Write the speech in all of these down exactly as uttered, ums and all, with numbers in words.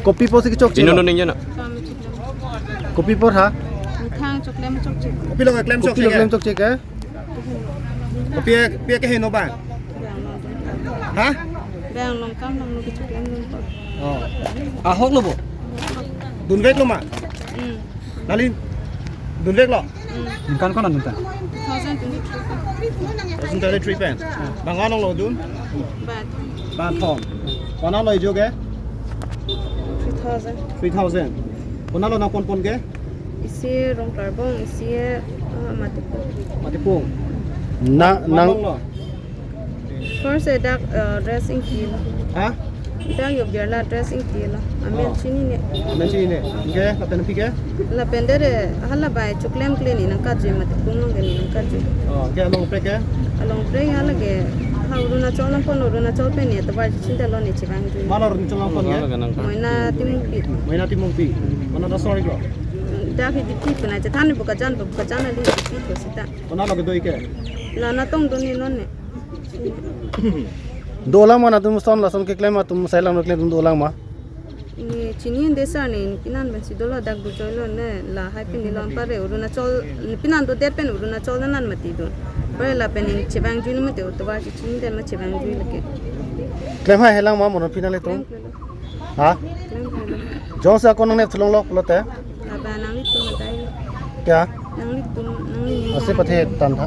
Kopi apotsi kechokche? Ino lo? Ningje na. Kopi apot ha? Methang choklem chokche. Kopi lo keklem chokche? Kopi lo keklem chokche ke? Kopi, kopi keheno ba? Ha? Bang long kam long no kechoklem long ko. Oh. Ahok lo bo? Dunvek lo ma? Hmm. Nangli dunvek lo? Hmm. Ningkan ko-an dunta? Two thousand twenty-three. Two thousand twenty-three pen. Bang ko-an lo dun? Bat. Bathom. Ko-an lo ejo ke? Three thousand. Three thousand. Ko-an lo nangponpon ke? Isi Rongtlarbong, isi, eh, Matipung. Matipung. Na, nang, lo? First, eh, dak, eh, dress ingti lo. Ha? Dak yo biar la dress ingti lo. Amen, oh, chinine. Amen chinine. Ke, lapen aphi ke? Lapen dere, hala bai choklem kle ne nangkatjui, Matipung along ke ne nangkatjui. Oh, ke along pre ke? Along pre hala ke, ha Arunachal nangpon, Arunachal pen ne tovar chinta lo ne chevangjui. Malo Arunachal nangpon ke? Moina Timungpi. Moina Timungpi. Mana da sorry ko? Dak hi diti puna chethan bu kajan, bu kajan ali diti ko sita. Ko-an lo kedo ke? La natong dun ne non ne. Dolang ma, atum son lason keklem atum sai lang keklem atum dolang ma? Ne chinine sir ne, pinan pensi dolo, dak bujoi lo ne, lahai pen ne lon pare Arunachal, ne pinan dodet pen Arunachal nan mati dun. Pare lapen ne chevangjui ne mati, tovar chinine ma chevangjui lake. Klem hai helang ma mono pinan le tum? Klem, klem. Ha? Klem, klem. Jongsi ako nangne thulong lok pulote? Laba nanglitum adai. Kya? Nanglitum, nangli ning. Ase pathe tan tha.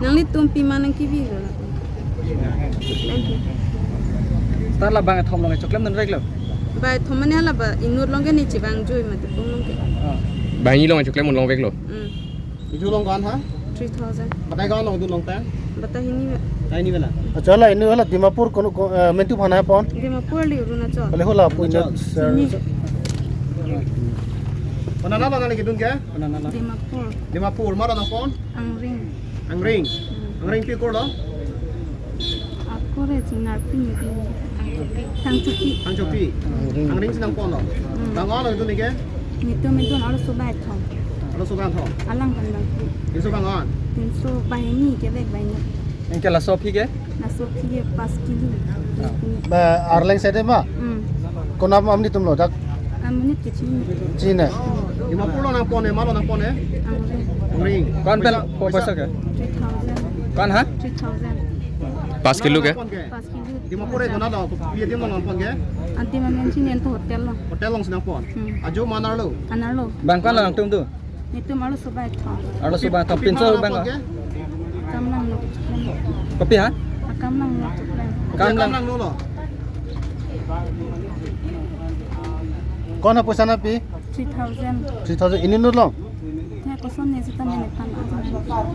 Nanglitum pima nangkebi lo la. Thank you. Star la bangthom along choklem dunvek lo? Bangthom mane laba inut along ke ne chevangjui Matipung along ke. Ah. Banghini along choklem dunvek lo? Hmm. Ejo along ko-an ha? Three thousand. Batai ko-an lo dun along ta? Batai hini ba. Batai hini ba na? Accha, la inut hala Dimapur kono ko, eh, mentu aphan pon? Dimapur li Arunachal. Kali hala pu inut. Achha. Sini. Ko-an lo nangli kedun ke? Ko-an lo? Dimapur. Dimapur, mara nangpon? Angring. Angring. Hmm. Angring pi akur lo? Akur e Singnarpi ne pi. Tangchopi. Tangchopi. Angring. Angring si nangpon lo? Hmm. Bang ko-an lo dun ke? Netum, netum arloso bangthom. Arloso bangthom. Alang kan bang. Pinso bang ko-an? Pinso banghini kevek banghini. Anke laso aphi ke? Laso aphi ke pas kilo. Ba arleng sede ma? Hmm. Konat amonit atum lo dak? Amonit ke chinine. Chinine. Dimapur lo nangpon e, ma lo nangpon e? Angring. Angring. Ko-an pen po paisa ke? Three thousand. Ko-an ha? Three thousand. Pas kilo ke? Pas kilo. Dimapur e ko-an lo, pi adim lo nangpon ke? Adim amen chinine, to hotel lo. Hotel along si nangpon. Hmm. Ajo ma anerlo? Anerlo. Bang ko-an lo nangtum tu? Netum arloso bangthom. Arloso bangthom. Pinso bang ko-an? Akam nangno. Kopi ha? Akam nangno choklem. Kam nang. Akam nangno lo. Ko-an ha paisa nangpi? Three thousand. Three thousand. Inut lo? Tha koson ne sita ne pan.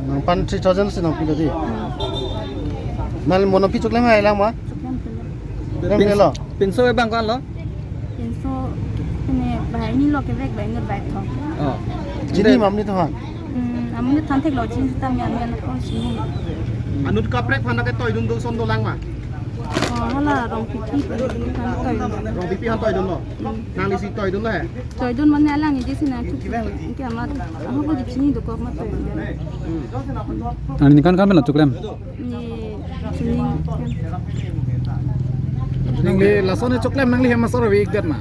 Nangpan three thousand si nangpi lo di. Hmm. Nangli mono aphi choklem hai lang ma? Choklem pilo. Choklem pilo. Pinso bang ko-an lo? Pinso, pine banghini lo kevek, banghini bangthom. Oh. Chini ma amonit aphan? Hmm, amonit than thek lo, chini sita mian mian ko chini. Anut kaprek aphan ke toidun do, son dolang ma? Oh, hala Rongpipi aphan toidun. Rongpipi aphan toidun lo? Hmm. Nangli si toidun lo he? Toidun mane alang iji si nangthuk. Anke amat, ahok lo chini dokok ma toidun. Hmm. Nangli ningkan ko-an pen lo choklem? Ne chinine. Nangli lason choklem nangli hem asor ave-ik det ma?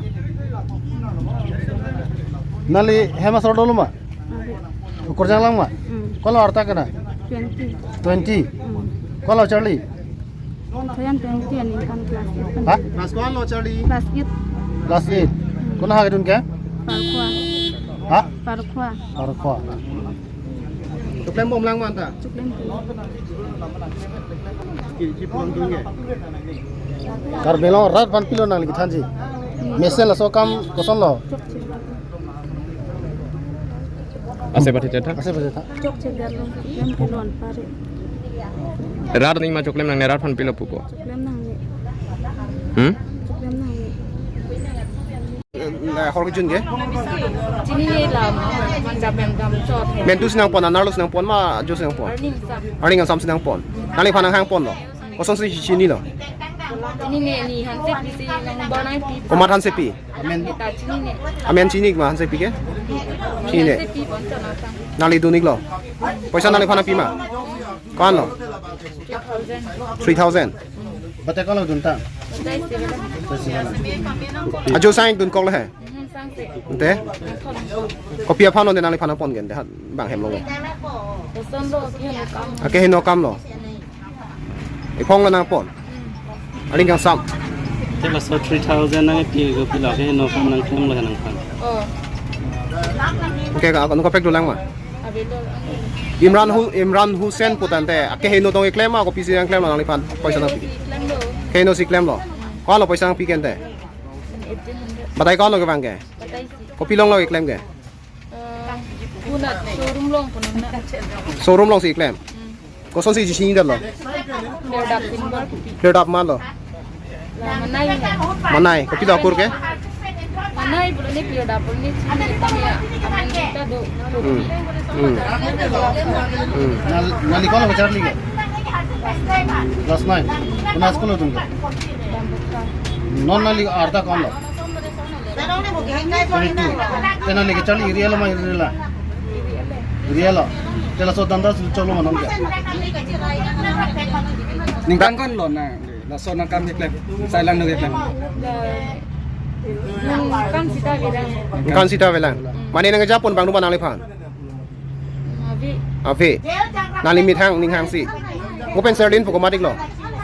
Nangli hem asor dolo ma? Ave. Ukur jang lang ma? Hmm. Ko-an lo arta kana? Twenty. Twenty. Hmm. Ko-an lo charli? Thayan twenty aningkan class eight. Ha? Class ko-an lo charli? Class eight. Class eight. Hmm. Konat ha kedun ke? Parkhuwa. Ha? Parkhuwa. Parkhuwa. Choklem bom lang ma anta? Choklem bom. Ki, ki pon tung ke? Karbi Anglong arat aphan pilo nangli kethanji? Mesen laso akam koson lo? Chokche. Ase pathe tha? Ase pathe tha. Chokche garlo, choklem kelon pare. Rat aning ma choklem nangne, rat aphan pilo pupo? Choklem nangne. Hmm? Choklem nangne. Eh, hor kejun ke? Chinine la, man jam jam chot. Mentu si nangpon, anerlo si nangpon ma, ajo si nangpon? Arni sam. Arni sam si nangpon. Nangliphan nanghangpon lo. Kosonsi chinilo? Chinine, ne Hansepi si nang bar nangpi. Komat Hansepi? Amen. Kita chinine. Amen chini ma Hansepi ke? Chinine. Hansepi pon chot nang. Nangli dun-ik lo? Paisa nangliphan nangpi ma? Ko-an lo? Three thousand. Three thousand. Batai ko-an lo dun ta? Ajo sang dun kok le he. Ante? Kopi aphan lo de nangliphan pon ke de ha bang hem lo ke. Lason lo ke heno kam. Ake heno kam lo. Iphong lo nangpon. Aling kangsam. Te laso three thousand nangpi ke kopilo, ake heno kam nangklem lo nangphan. Oh. Oke, ka, nung kaprek dolang ma. Abelo. Imran Hu-, Imran Hussain pu tangte, ake heno tong iklem ma, kopisi nangklem lo nangliphan, poisa nangpi. Klem lo. Ake heno si klem lo. Ko-an lo poisa nangpi ke ante? Eighteen hundred. Batai ko-an lo kevang ke? Batai si. Kopi along lo iklem ke? Eh, punat showroom along punat na. Showroom along si iklem. Hmm. Koson si jising det lo? Clear up silver kopi. Clear up ma lo? La manai hai. Manai, kopilo akur ke? Manai pulo ne clear up pulo ne chini tanya amen kita do. Hmm. Hmm. Hmm. Nal-, nangli ko-an lo kacharli ke? Class nine. Konat school lo dun ke? Non nangli arta ko-an lo? Twenty-two. Te nangli kacharli area lo ma area la? Area lo. Te laso danda si cholo ma non ke? Ningkan ko-an lo na, laso nangkam keklem, sai lang no keklem. Ningkan sita avelang. Ningkan sita avelang. Mane nangkejapon abang do ma nangliphan? Ave. Ave. Nangli methang ning hangsi. Mo pen Serlin pu komat ik lo?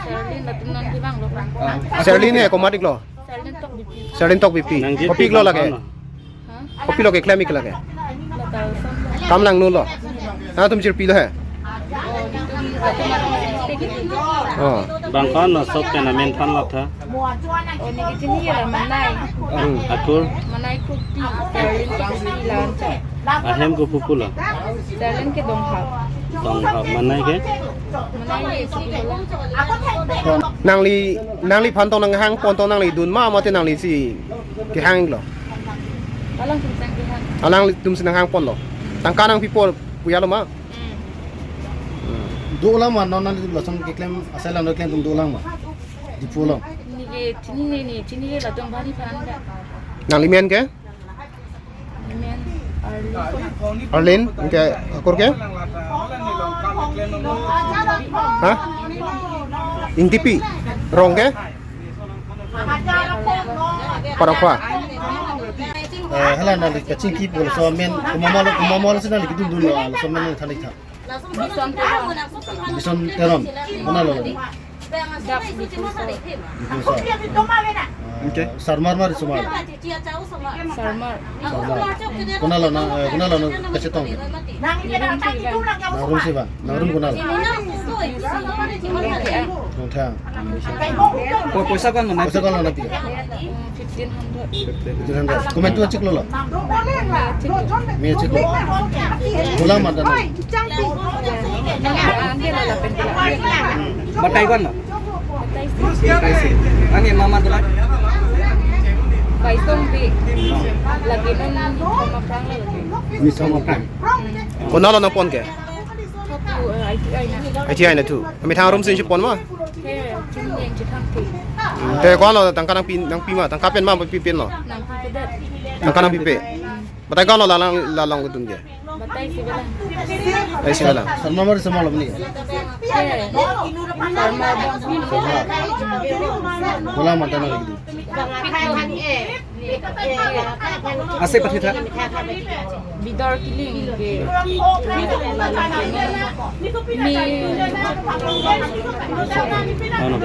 Serlin latum non kevang lo. Ah. Serlin he komat ik lo? Serlin Tokbipi. Serlin Tokbipi. Nang jit kopi ik lo lake? Ha? Kopilo keklem ik lake? Latal son lo. Kam lang nu lo. Nangtum jirpi lo he? Oh, nangtum latum latum mistake. Oh. Bang ko-an lo shop pen amen than lap tha? Oh, neli kachini la manai. Hmm. Akur? Manai kopi, Serlin kopi, lancha. Ahem ko pupu lo? Serlin ke donghap. Donghap, manai ke? Manai ke kopi lo. Nangli, nangliphan tong nanghang pon tong nangli dun ma, mate nangli si kehang lo? Alangtum si kehang. Alangtum si nanghang pon lo. Tangka nangpipo pu ya lo ma? Hmm. Hmm. Dolang ma non nangli lason keklem asai lang keklem atum dolang ma? Diphu lo. Neli ke chini ne ne, chini ke latum bari phan da. Nangli men ke? Men Arlin. Arlin, ke akur ke? Ha? Ingtipi. Rong ke? Parokwa. Eh, hala nangli kachingki pu laso amen, komat ma lo, komat ma lo si nangli kedun dun lo, laso amen nangthan ik tha. Bison Teron. Bison Teron. Konat lo? Dak Diphu Sar. Diphu Sar. Oke. Sarmar ma Risomar? Sarmar. Sarmar. Konat lo na, eh, konat lo na kachetong? Nangrum si ba. Nangrum si ba. Nangrum konat lo? Rongthang. Po-, poisa ko-an lo na? Poisa ko-an lo nangpi? Fifteen hundred. Fifteen hundred. Komat tu achiklo lo? Me achiklo. Bolang ma ta nang? Batai ko-an lo? Batai si. Ani mama dolang? Baisong bi. Lagi non Thom Aphrang lo lagi. Mi Thom Aphrang. Konat lo nangpon ke? Thu, eh, I T I na. I T I na thu. Methang arum si pon ma? He, chini yang chethang ke. Te ko-an lo tangka nangpi, nangpi ma, tangka pen ma pipe lo? Nangpipedet. Tangka nangpipe. Batai ko-an lo la lang, la lang kedun ke? Batai si avelang. Batai si avelang. Sarmar ma Risomar lo ni? He. Sarmar bang. Bolang ma ta nang kedun? Ase pathe tha. Bidor Killing ke. Mi. Ano?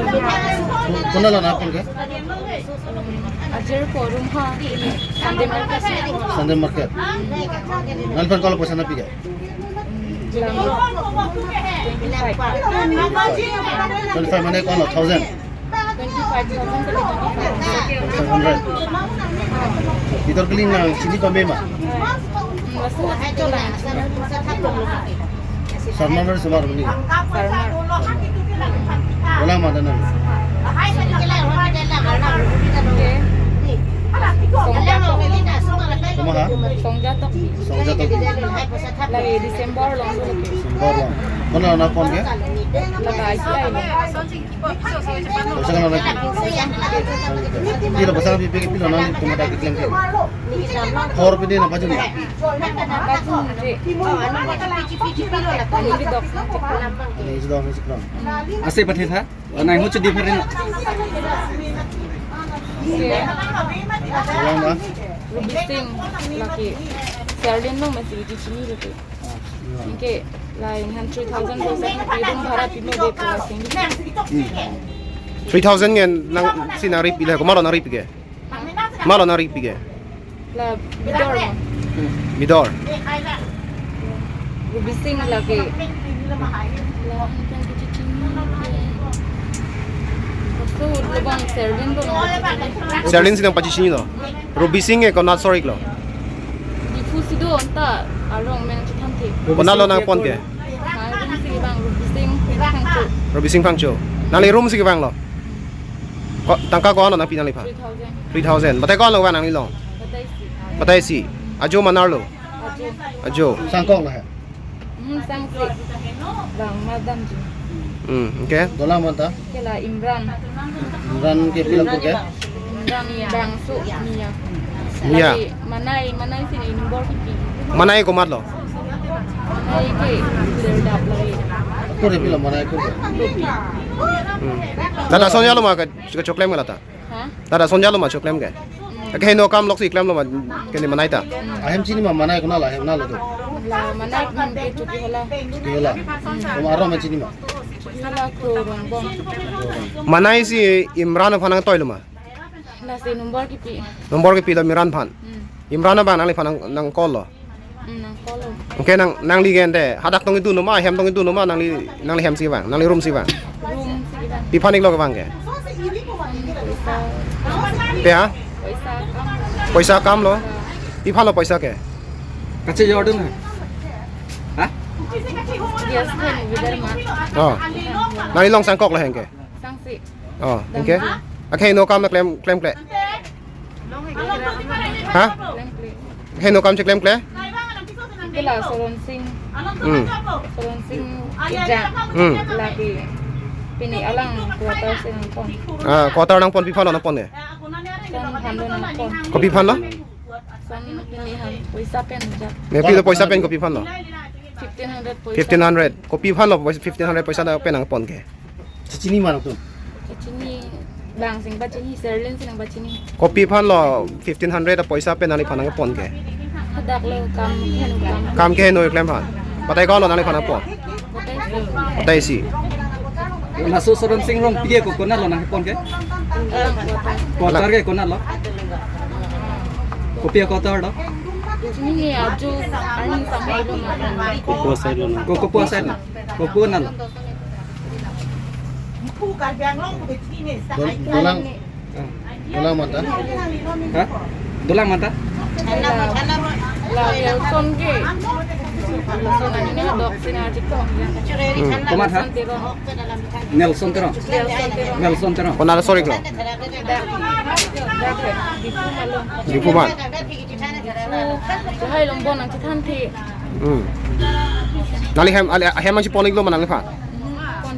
Konat lo nangpon ke? Ajir ko room ha. Sunday market. Sunday market. Nangphan ko-an lo poisa nangpi ke? Twenty-five. Twenty-five mane ko-an lo, thousand? Twenty-five thousand kali twenty-five. Five hundred. Bidor Killing nang chini pame ma? Hmm, laso. Sarmar ma Risomar ni? Sarmar. Bolang ma ta nang? Songja Tokbi. Komat ha? Songja Tokbi. Songja Tokbi. Lagi December along tu lagi. December along. Konat lo nangpon ke? Laga I T I lo. Poisa ko-an lo nangpi? Pilo poisa pipe ke, pilo nangli komat ta keklem ke? Hor pini na pajun? Pajun je. Ani dok. Ani dok nangcheklo. Ase pathe tha. Nang ho chedi pharin. Ruby Singh lake Serlin along masi kachini lake. Anke la inghan three thousand do sa room bhara pimo de pu asing. Three thousand ngen nangsi nangripi le, komatlo nangripi ke? Komatlo nangripi ke? La bidor ma. Bidor. Ruby Singh lake. La inghan kachini. So, lobang Serlin do. Serlin si nangpachini lo. Ruby Singh ke konat asor iklo? Diphu si do, anta arong amen chethan the. Konatlo nangpon ke? Nang room si vang Ruby Singh Phangcho. Ruby Singh Phangcho. Nangli room si vanglo? Ko, tangka ko-anlo nangpi nangliphan? Three thousand. Three thousand. Batai ko-anlo vang nanglilong? Batai isi. Batai isi. Ajo ma nar lo? Ajo. Ajo. Sangkok lo he? Hmm, sangsi. Bang madam ji. Hmm, okay. Dolang ma ta? Ke la Imran. Imran ke pilo ke? Imran bangso Mia. Mia. Lake Manai, Manai si ne number kipi. Manai komatlo? Manai ke clear dap lake. Ko re pilo Manai ko ke? Hmm. Lata ason jalo ma ke, kechoklem ke lata? Ha? Lata ason jalo ma choklem ke? Ke heno akam loksi klemlo ma, ke ne Manai ta? Ahem chini ma Manai, konatlo ahem, konatlo do? La Manai ahem ke Chokihola. Chokihola. Komat arong ma chini ma? Chokihola ko Rongbong. Manai si Imran aphan nangtoilo ma? Lasi number kipi. Number kipilo Imran aphan. Hmm. Imran abang nangliphan nang, nang call lo? Hmm, nang call lo. Okay, nang, nangli ke ante hadak tong idun ma, ahem tong idun ma, nangli, nangli hem si vang, nangli room si vang? Room si vang. Pi aphan iklo kevang ke? Poisa. Pe ha? Poisa akam. Poisa akam lo? Pi aphan lo poisa ke? Kache Jordan hai. Ha? Yes, kan, bidar ma. Oh. Nanglilong sangkok lo heng ke? Sangsi. Oh, okay. Dam si. Akhei no akam na klem, klemkle? Ha? Klemkle. Akhei no akam cheklemkle? Ke la Soron Singh. Hmm. Soron Singh Ija. Hmm. Lake pini alang quarter si nangpon. Ah, quarter nangpon, pi aphan lo nangpon ke? Son aphan lo nangpon. Kopi aphan lo? Son pini han poisa pen ja. Ne pilo poisa pen, kopi aphan lo? Fifteen hundred poisa. Fifteen hundred. Kopi aphan lo fifteen hundred poisa pen nangpon ke? Chechini ma nangtum? Chechini, bang si nangpachini, Serlin si nangpachini. Kopi aphan lo fifteen hundred apoisa pen nangliphan nangpon ke? Hadak lo kam keheno akam. Kam keheno keklem aphan. Batai ko-anlo nangliphan nangpon? Batai isi. Batai isi. Laso Soron Singh Rongpi ke ko konatlo nangpon ke? Alang quarter. Quarter ke konatlo? Kopi a-quarter do? Chini ajo arni samai lo ma. Kopi asai lo na? Ko, kopi asai lo? Kopi nalo? Dol-, dolang, dolang ma ta? Ha? Dolang ma ta? La, la Nelson ke. Nelson ani na dok sina jikong. Hmm. Komat ha? Nelson Teron. Nelson Teron. Nelson Teron. Nelson Teron. Konat asor iklo? Dak, dak, dak, Diphu ma lo. Diphu ma. Lahai longbon nangchethan the. Hmm. Nangli hem, ali, hem nangchepon iklo ma nangliphan? Hmm, pon.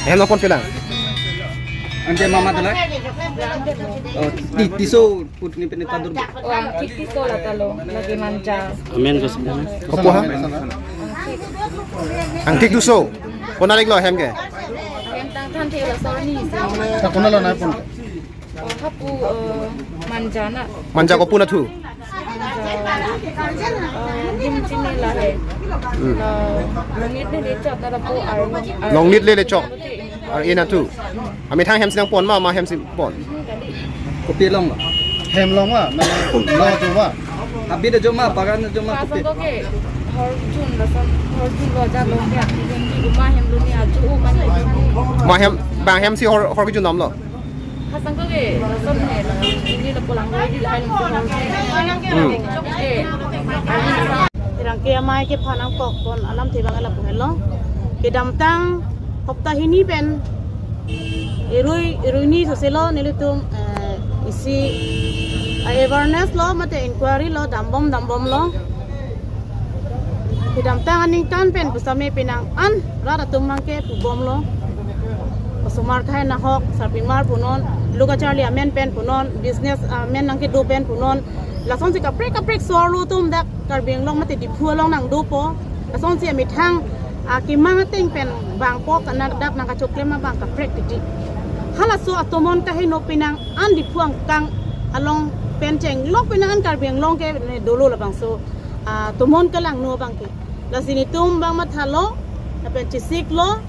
Hem nangponpe lang? Anke mama dalai? Oh, ti, Tisso putni pene tadur. Oh, Angthik Tisso lata lo, lake Manja. Amen ko sebenarnya. Kopi ha? Angthik. Angthik Tisso. Konat iklo hem ke? Hem tangthan the, laso arni si. Ta konatlo nangpon? Oh, hapu, eh, Manja na. Manja kopi nathu? Manja, eh, lim chini lahai. Hmm. La, Longnit Lele Chok na lapu ar, ar. Longnit Lele Chok. Ar-e nathu. Amethang hem si nangpon ma, ma hem si pon? Kopi along lo? Hem along ma, na, na ajo ma. Habit ajo ma, bagan ajo ma, kopi? Pasang ko ke, hor jun, lason, hor jun lo ja lo ke, jun di uma hem lo ni ajo, u mani. Ma hem, bang hem si hor, hor kejun damlo? Pasang ko ke, lason ne, ini lapu lang ko, di lahai lo si hor jun. Hmm. Ke, pirang ke amei kephan nangkokpon alamthe abang lapu helo. Kedamtang hopta hini pen, irui, irui ni soselo nelitum, eh, isi, eh, awareness lo mate inquiry lo, dambom, dambom lo. Kedamtang aningkan pen pusitame penang an rat atum abang ke pubomlo. Osomar akhei nahok, sarpimar punon, lo kacharli amen pen punon, business amen nangkedo pen punon. Lasonsi kaprek kaprek so-arlo atum dak Karbi Anglong mate Diphu along nangdopo. Lasonsi amethang akemang ateng pen vangpo, konat dak nangkachoklem abang kaprek titi. Halaso atomon kaheno penang an Diphu angkang along pen chenglok penang an Karbi Anglong ke ne dolo labangso atomon kelangno abangke. Lasi netum bang mathalo, lapen chesiklo,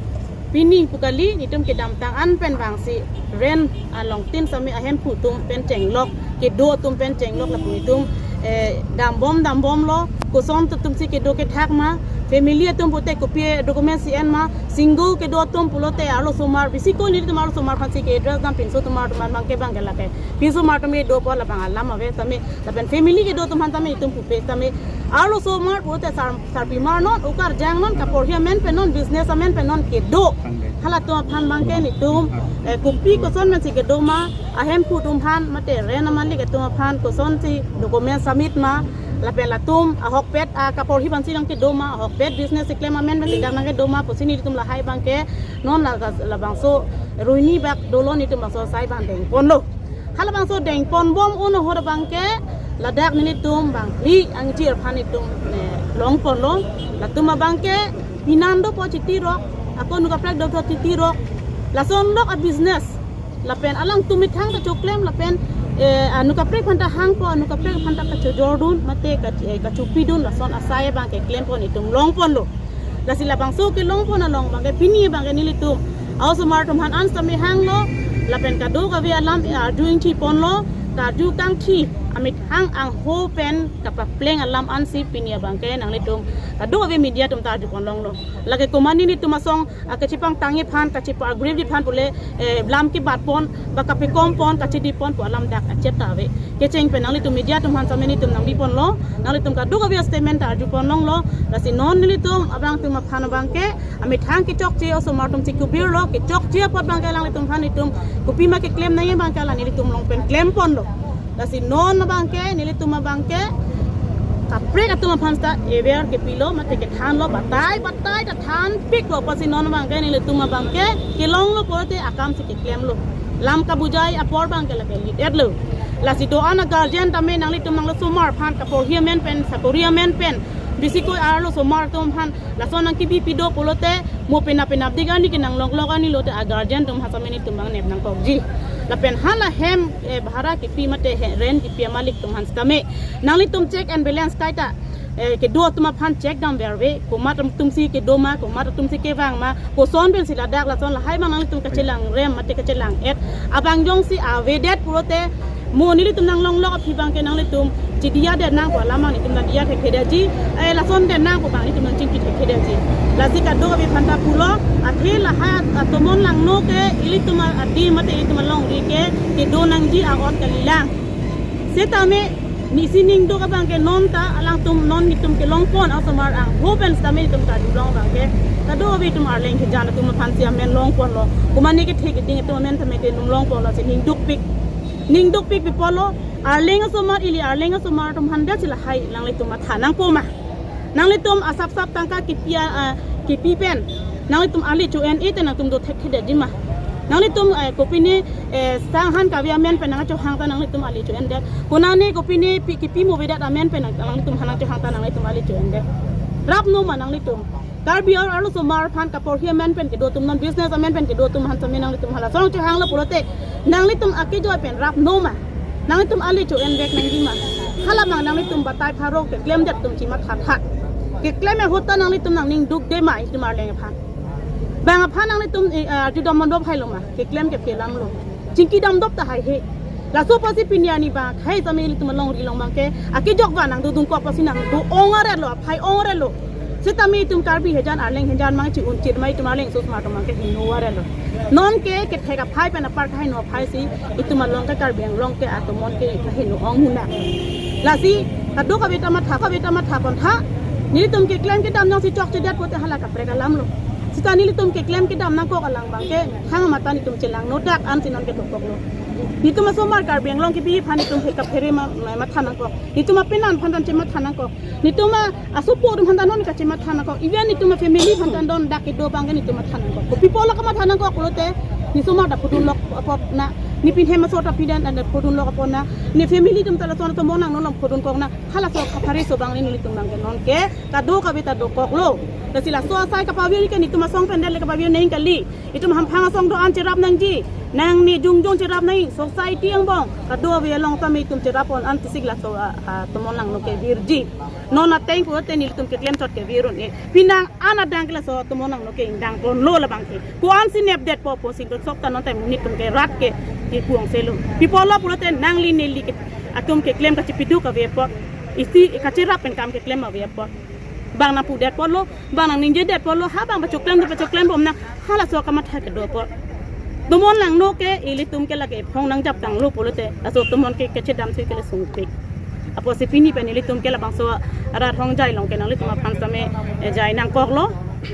pini pu kali, netum kedamtang an pen bangsi rent along tin sami ahemphu atum pen chenglok, kedo atum pen chenglok lapu netum, eh, dambom dambomlo, koson atum si kedo kethak ma, family atum pute kopi document si en ma, single kedo atum pulote arlosomar, bisi ko nelitum arlosomar aphan si ke-address dam, pinso atum aphan abangke abangke lake. Pinsomar atum kedo pu labang alam ave tame, lapen family kedo atum aphan tame itum pupe tame. Arlosomar pulote sar, sarpimar non, ukarjang non, kaporhi amen pen non, business amen pen non kedo. Halatum aphan abangke netum, eh, kopi koson pen si kedo ma, ahemphu atum aphan, mate rent amalik atum aphan, koson si document submit ma, lapen latum ahokpet, ah, kaporhi aphan si nangkedo ma, ahokpet business keklem amen pen si nangkedo ma pusi netum lahai abangke, non la, labangso roini bak dolo netum bangso asai abang dengponlo. Halabangso dengponbom un ahut abangke ladak nelitum bang phli angchir aphan netum, eh, longponlo. Latum abangke pinan dopo chitirok, ako nu kaprek dopo chitirok. Lasonlok a-business. Lapen alangtum methang ta choklem lapen, eh, anu kaprek aphanta hangpo, anu kaprek aphanta kachojordun, mate ka, eh, kachopidun, lason asai abangke klempo netum longponlo. Lasi labangso kelongpon along abangke pini abangke nelitum a-osomar atum aphan an sami hanglo, lapen kadokave alam, eh, arju ingthiponlo, karju kangthi, amethang angho pen kapapleng alam ansi pini abangke nanglitum kadokave media atum ta arjupon longlo. Lake komatne netum asong, ah, kachepangtangji aphan, kachepa-agriji aphan pule, eh, lam kebatpon, ba kapekompon, kachedipon pu alam dak achet ta ave. Kecheng pen nanglitum media atum aphan sami netum nangbiponlo, nanglitum kadokave statement ta arjupon longlo, lasi non nelitum abrang atum aphan abangke, amethang kechokche osomar atum si kubirlo, kechokche apot abangke alanglitum aphan netum kopima keklem nangji abangke la nelitum along pen klemponlo. Lasi non abangke, nelitum abangke, kaprek atum aphan ta aware kepilo, mate kethanlo, batai, batai ta thanpiklo, pusi non abangke, nelitum abangke, kelonglo pulote akam si keklemlo. Lam kabujai apor abangke lake lit-etlo. Lasi do-an a-guardian tame nanglitum nanglosomar aphan, kaporhi amen pen, sakori amen pen, bisi ko arlosomar atum aphan, lason nangkebi pido pulote, mo penap penapdik ani ke nanglonglok ani lote a-guardian atum aphan sami netum abang nep nangkokji. Lapen hala hem, eh, bhara kepi mate he, rent kepi amalik atum aphan sitame, nanglitum check and balance kaita, eh, kedo atum aphan check dam verve, komat atum si kedo ma, komat atum si kevang ma, koson pen si ladak lason lahai abang nanglitum kachelang rem mate kachelang et abang jongsi avedet pulote, mo nelitum nanglonglok aphi abangke nanglitum chidiya det nang pu alam abang netum ta diya thekthedetji, eh, lason det nang pu abang netum nangchingki thekthedetji. Lasi kadokave aphanta pulo, athe lahai atomon langno ke ilitum a-adim mate ilitum alongri ke kedo nangji a-ot kalilang. Setame nisi ningduk abangke non ta alangtum non netum kelongpon a-osomar angho pen sitame netum karjulong abangke, kadokave itum arleng kejan atum aphan si amen longponlo. Komatne kethe keding atum amen tame ke netum longponlo, si ningdukpik. Ningdukpik pi pulo, arleng asomar, ili arleng asomar atum aphan det si lahai nanglitum matha nangpo ma. Nanglitum asap sap tangka kepi a, a, kepi pen nanglitum ali cho-en-e te nangtum do thekthedetji ma. Nanglitum, eh, kopine, eh, sang han kave amen pen nangchohang ta nanglitum ali cho-endet. Konane kopine pi, kepi mo avedet amen pen nang, nanglitum aphan nangchohang ta nanglitum ali cho-endet. Rapno ma nanglitum. Karbi ar, arlosomar aphan kaporhi amen pen kedo atum, non business amen pen kedo atum aphan sami nanglitum hala asong chohanglo pulote, nanglitum akejoi pen rapno ma. Nanglitum ali cho-envek nangji ma. Hala abang nanglitum batai pharo keklemdet atum chimathatha. Keklem ahut ta nanglitum nangningdukde ma itum arleng aphan. Bang aphan nanglitum, eh, arju dam mondop hailo ma. Keklem ke phelamlo. Chingki damdop ta haihe. Laso pusi pini arni abang, hai sami ilitum alongri along abangke, akejok ba nangdodun kok pusi nangdo-ong arelo, aphai-ong arelo. Setame itum Karbi hejan arleng hejan abang chi-un chit ma itum arleng osomar atum abangke heno arelo. Non ke kethek aphai pen apar kaheno aphai si itum along ke Karbi Anglong ke atomon ke kaheno ong huna. Lasi kadokave ta matha, kave ta mathapontha. Nelitum keklem kedam jongsi chokchedet pulote hala kaprek alamlo. Sita nelitum keklem kedam nangkok alang abangke, thang mata netum chelangno dak ansi non kedokoklo. Netum asomar Karbi Anglong kebi aphan netum he kaphere ma, ma, matha nangkok. Netum apenan aphan ta chematha nangkok. Netum a, asopo atum aphan ta non kachematha nangkok. Even netum a-family aphan ta non dak kedo abangke netum matha nangkok. Kopi pulo kamatha nangkok pulote, ne somar ta phodunlok apot na, ne pinhem asor ta pidan ta phodunlok apot na, ne family atum ta lason atomon nanglong phodunkok na, halaso kaphere so abang nelitum abangke non ke kadokave ta dokoklo. Si laso asai kapavir ke netum asong pen det le kapavir nangji kali. Itum hamphang asong do-an cherap nangji. Nangning jongjong cherap nangji. Society angbong kadokave along tame itum cherap pon an tisik laso a, a, tomon langno ke virji. Non ateng pulote nelitum keklem chot ke virun e. Pini an adang ke laso tomon langno ke ingdang ponlo labang ke. Ko-an si nepdetpo pusi dot sok ta non ta monit atum ke rat ke kepung selo. Pi apotlo pulote nangli neli ke atum keklem kachipiduk ave apot. Isi kacherap pen kam keklem ave apot. Bang nangpudetpo lo, bang nangningjedetpo lo, ha bang pachoklem do pachoklem bom nang, halaso kamatha kedo apot. Tomon langno ke ilitum ke lake phong nangjap tanglo pulote, laso tomon ke kachedam si ke le sungpik. Apotsi pini pen ilitum ke labangso arat Hongjai along ke nanglitum aphan same, eh, jai nangkoklo.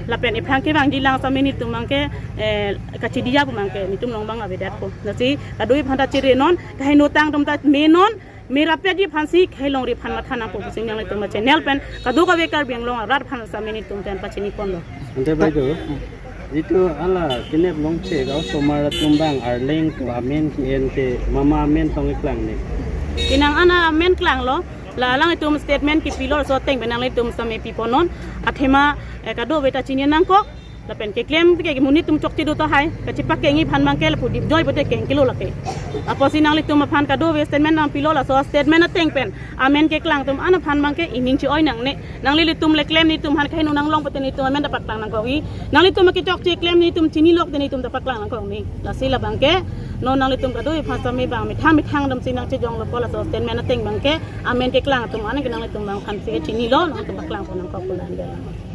Lapen iphan kevangji lang same netum abang ke, eh, kachidi jap abang ke netum along abang avedetpo. Lasi kadokave aphan ta chere non, kaheno tang atum ta me non, me rapetji aphansi khei longri aphan matha nangpo pusi nanglitum a-channel pen kadokave Karbi Anglong arat aphan same netum pen pachini ponlo. Ante bai do. Jitu hala kenep longche ka osomar atum abang arleng to amen ke-en ke mama amen tong iklang ne. Pini an amen klanglo, la alanglitum statement kepilo laso ateng pen nanglitum same pi pon non, athema, eh, kadokave ta chini nangkok, lapen keklem ke monit atum chokche do tahai, kachipakengji aphan abang ke lapu dipjoi pote kengkelo lake. Apotsi nanglitum aphan kadokave statement nangpilo laso statement ateng pen amen keklang atum an aphan abang ke ining chi-oi nangne. Nanglitum le klem netum aphan kaheno nanglong pote netum amen ta paklang nangkokji. Nanglitum kechokche klem netum chinilo pote netum ta paklang nangkokji. Lasi labang ke non nanglitum kadokave aphan same bang methang methang damsi nangchejonglo apot laso statement ateng abang ke amen keklang atum an ke nanglitum abang aphansi chinilo, nanglitum paklang pon nangkok pulang dia.